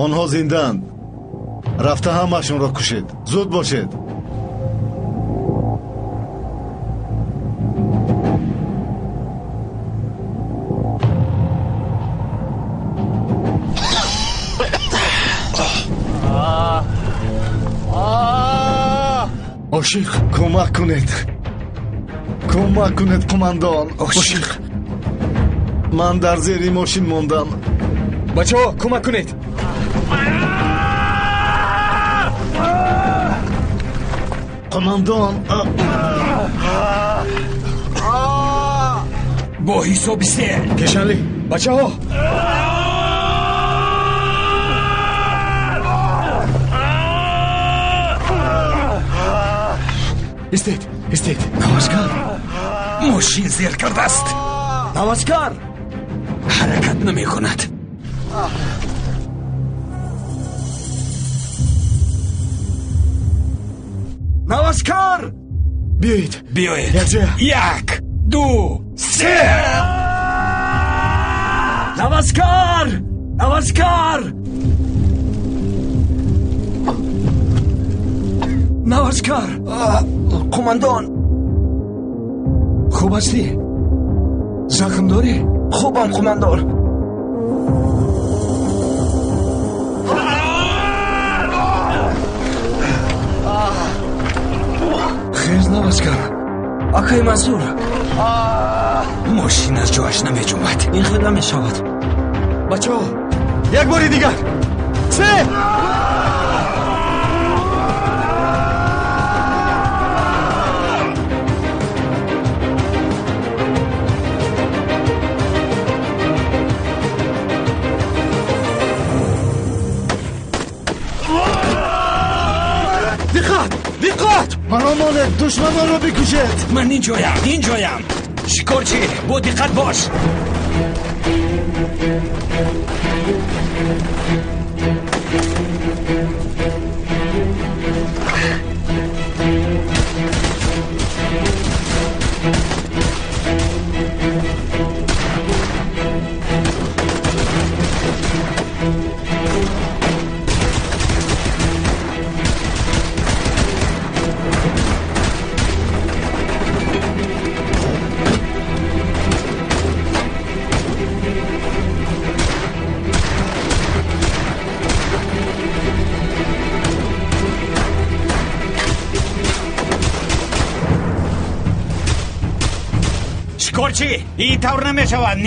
Онҳо зиндаанд. Рафта ҳамаашонро кушед. Зуд бошед. Ошиқ, кӯмак кунед. Кӯмак кунед, қумандон. Ошиқ, ман дар зери мошин мондам. Бачаҳо, кӯмак кунед. Қумандон, бо ҳисоби се. Кешанли, бачаҳо. Истед, истед. Навашкар, мошин зер кардааст. Навашкар, ҳаракат намекунад. Навашкар, биёед. Биёед. Якҷоя. 1, 2, 3. Навашкар, Навашкар, Навашкар. Қумандон, хуб ҳастӣ? Захм дорӣ? Хубам, қумандон. Хез, Навашкар. Акай Мансур, мошин аз ҷояш намеҷунбад. Ин хел намешавад. Бачаҳо, як бори дигар. Се. Диққат, диққат! Маро монед, душманонро бикушед. Ман инҷоям, инҷоям. Шикорчӣ, бо диққат бош. Шикорчӣ, ин тавр намешавад.